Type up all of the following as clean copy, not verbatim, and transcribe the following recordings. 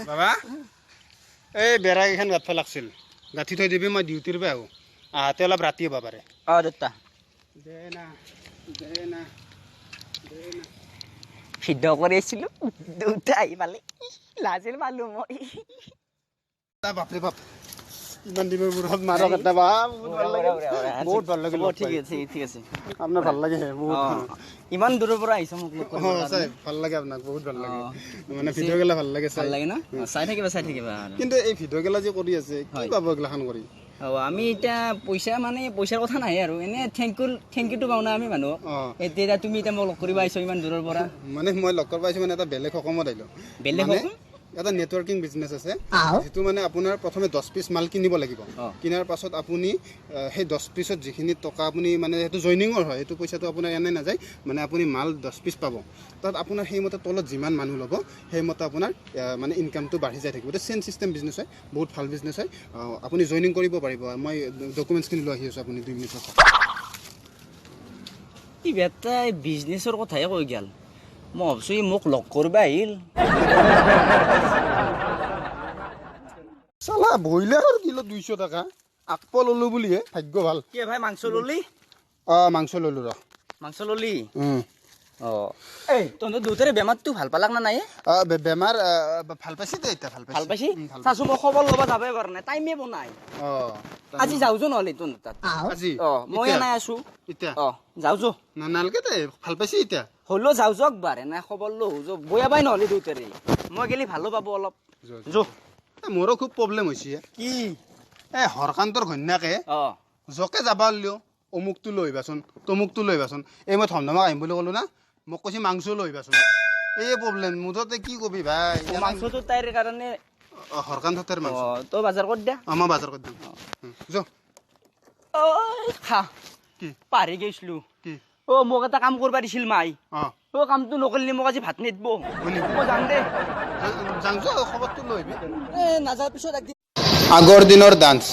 বাবা এই বেড়াকেইখন গাঁঠব লাগছিল, গাঁঠি থৈ দিবি, মই ডিউটিৰ পৰা আহোঁ, আহাতে অলপ ৰাতি হ'ব পাৰে। অঁ দেউতা দে না দে না দে না, সিদ্ধ কৰি আছিলোঁ, দেউতা আহি পালে, লাজিল পালোঁ মই। বাপৰে বাপ, ইমান দিনৰ মূৰত মাৰক এটা, বহুত ভাল লাগিল, বহুত ভাল লাগিল। ঠিক আছে ঠিক আছে, আপোনাৰ ভাল লাগে বহুত। ইমান দূৰৰ পৰা আহিছ মোক লগ কৰিব। চাই ভাল লাগে আপোনাক, বহুত ভাল লাগে, মানে ভিডিঅ' গেলা ভাল লাগে, ভাল লাগে না, চাই থাকিবা চাই থাকিবা। কিন্তু এই ভিডিঅ' গেলা যে কৰি আছে, কি পাব এগিলাখান কৰি? অঁ আমি এতিয়া পইচা মানে পইচাৰ কথা নাই আৰু, এনে thank U, thank ইউটো পাওঁ না আমি মানুহ। এতিয়া তুমি এতিয়া মোক লগ কৰিব আহিছ ইমান দূৰৰ পৰা। মানে মই লগ কৰিব আহিছোঁ মানে এটা বেলেগ সকামত আহিলোঁ। বেলেগ সকাম? এটা নেটৱৰ্কিং বিজনেছ আছে, যিটো মানে আপোনাৰ প্ৰথমে 10 পিচ মাল কিনিব লাগিব, কিনাৰ পাছত আপুনি সেই 10 পিছত যিখিনি টকা আপুনি মানে সেইটো জইনিঙৰ হয়, সেইটো পইচাটো আপোনাৰ এনে নাযায়, মানে আপুনি মাল 10 পিচ পাব, তাত আপোনাৰ সেইমতে তলত যিমান মানুহ ল'ব সেইমতে আপোনাৰ মানে ইনকামটো বাঢ়ি যাই থাকিব। এইটো চেইন চিষ্টেম বিজনেছ হয়, বহুত ভাল বিজনেছ হয়, আপুনি জইনিং কৰিব পাৰিব। মই ডকুমেণ্টছখিনি লৈ আহি আছোঁ, আপুনি 2 মিনিট ৰখক। ই বেটাই বিজনেছৰ কথাহে কৈ গ'ল, মই ভাবছোঁ ই মোক লগ কৰিব আহিল। চালা ব্ৰইলাৰৰ কিলো 200 টকা, আকপ ল'লো বুলিহে ভাগ্য ভাল। কি ভাই মাংস ল'লি? অঁ মাংস ল'লো ৰ। মাংস ল'লি? অঁ এই তহঁতৰ দুয়োটাৰে বেমাৰটো ভাল পালাক না নাই? বেমাৰ ভাল পাইছে দে, এতিয়া ভাল পাইছে। ভাল পাইছে? চাচোন মই খবৰ ল'ব যাবই পৰা নাই, টাইমে বনাই। অঁ আজি যাওঁ যো নহ'লে তহঁতৰ তাত। আজি? অঁ মই নাই আছোঁ এতিয়া। অঁ যাওঁ যো। নালগে দে, ভাল পাইছে এতিয়া। হ'লেও যাওঁ যাওক বাৰে নাই খবৰ লওঁ যো, বয়া বাই নহ'লে দুয়োটাৰে। মই গেলি ভালো পাব অলপ। যো। মোৰো খুব প্ৰব্লেম হৈছে। কি? এই হৰকান্তৰ ঘৈণীয়েকে যকে যাবা হ'লেও অমুকটো লৈ আহিবাচোন, তমুকটো লৈ আহিবাচোন। এই মই ধমধমাক আহিম বুলি ক'লো না, মোক কৈছে মাংস লৈ আহিবাচোন। এই প্ৰব্লেম মুঠতে, কি কবি ভাই। মাংসটো তাইৰ কাৰণে। হৰকান্তৰ মাংস। তই বাজাৰ কৰি দিয়া। অঁ মই বাজাৰ কৰি দিম। যো। খা। কি? পাহৰি গৈছিলোঁ। কি? অ' মোক এটা কাম কৰিব দিছিল মাই। অঁ অ' কামটো নকৰিলে মোক আজি ভাত নিদিব। মই যাম দে। যাং যো, খবৰটো লৈ আহিবি। এই নাযাৰ পিছত একদিন। আগৰ দিনৰ ডান্স।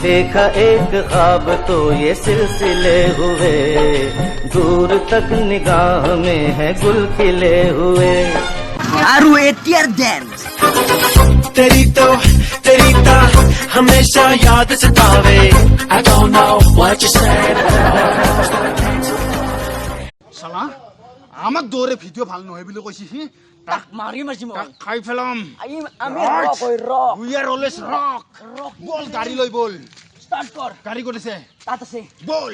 देखा एक ख्वाब तो ये सिलसिले हुए, दूर तक निगाह में है गुल खिले हुए। আৰু এতিয়াৰ ডান্স। तेरी तो तेरी ता हमेशा याद सतावे, I don't know what you said. চালা আমাক দৌৰে ভিডিঅ' ভাল নহয় বুলি কৈছে সি, তাক মাৰিম আজি মই। তাক খাই পেলাম। আমি ৰক হৈ rock. We are always rock. বল গাড়ী লৈ বল। ষ্টাৰ্ট কৰ। গাড়ী ক'ত আছে? তাত আছে। বল।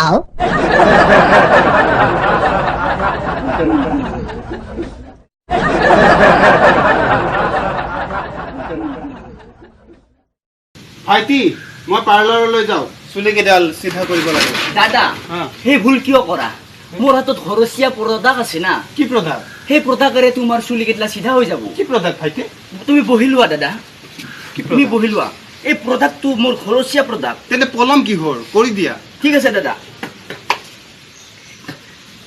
আও। ভাইটি মই পাৰ্লাৰলৈ যাওঁ, চুলিকেইডাল চিধা কৰিব লাগে। দাদা সেই ভুল কিয় কৰা? মোৰ হাতত ঘৰচীয়া প্ৰডাক্ট আছে না। কি প্ৰডাক্ট? সেই প্ৰডাক্টেৰে তোমাৰ চুলিকেইডাল চিধা হৈ যাব। কি প্ৰডাক্ট ভাইটি? তুমি বহি লোৱা দাদা, তুমি বহি লোৱা। এই প্ৰডাক্টটো মোৰ ঘৰচীয়া প্ৰডাক্ট। তেন্তে পলম কিহৰ, কৰি দিয়া। ঠিক আছে দাদা।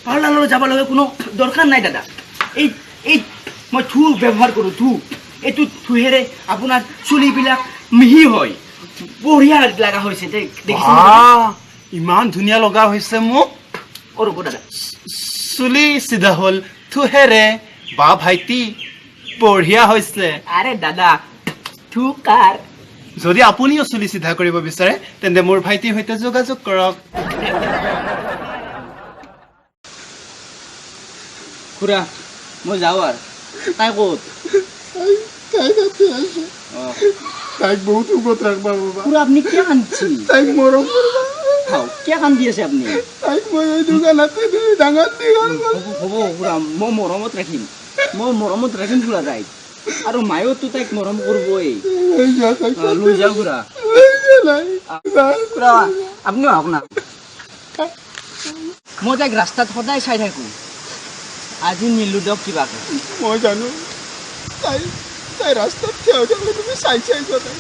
পাৰ্লাৰলৈ যাব লগা কোনো দৰকাৰ নাই দাদা। এই এই মই থু ব্যৱহাৰ কৰোঁ, থু। এইটো থুহেৰে আপোনাৰ চুলিবিলাক মিহি হয়, বঢ়িয়া লগা হৈছে। দেখিছে ইমান ধুনীয়া লগা হৈছে মোক। অ ৰ'ব দাদা, চুলি চিধা হ'ল থুহেৰে। বা ভাইটি বঢ়িয়া হৈছে। আৰে দাদা থু কাৰ। যদি আপুনিও চুলি চিধা কৰিব বিচাৰে তেন্তে মোৰ ভাইটিৰ সৈতে যোগাযোগ কৰক। খুৰা মই যাওঁ আৰু। তাই ক'ত? তাই তাতে আছে। তাইক বহুত সুখত ৰাখবা বাবা। খুৰা আপুনি কিয় কান্দিছে? তাইক মৰম কৰবা। কিয় কান্দি আছে আপুনি? তাইক মই এই দোকানতে ডাঙৰ দীঘল। হ'ব খুৰা, মই মৰমত ৰাখিম, মই মৰমত ৰাখিম খুৰা তাইক। আৰু মায়েওতো তাইক মৰম কৰিবই। লৈ যাওঁ খুৰা। খুৰা আপুনিও আহক না। মই তাইক ৰাস্তাত সদায় চাই থাকোঁ, আজি নিলো দিয়ক কিবাকে। মই জানো তাই তাই ৰাস্তাত থিয় হৈ থাকিলে তুমি চাই চাই যোৱা, তাইক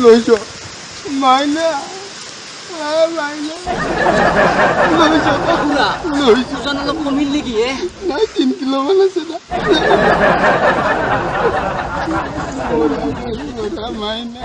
লৈ যোৱা মাইনা। খুৰা, ওজন অলপ কমিল নেকি হে? নাই, 3 কিলো মান আছে। মাইনা।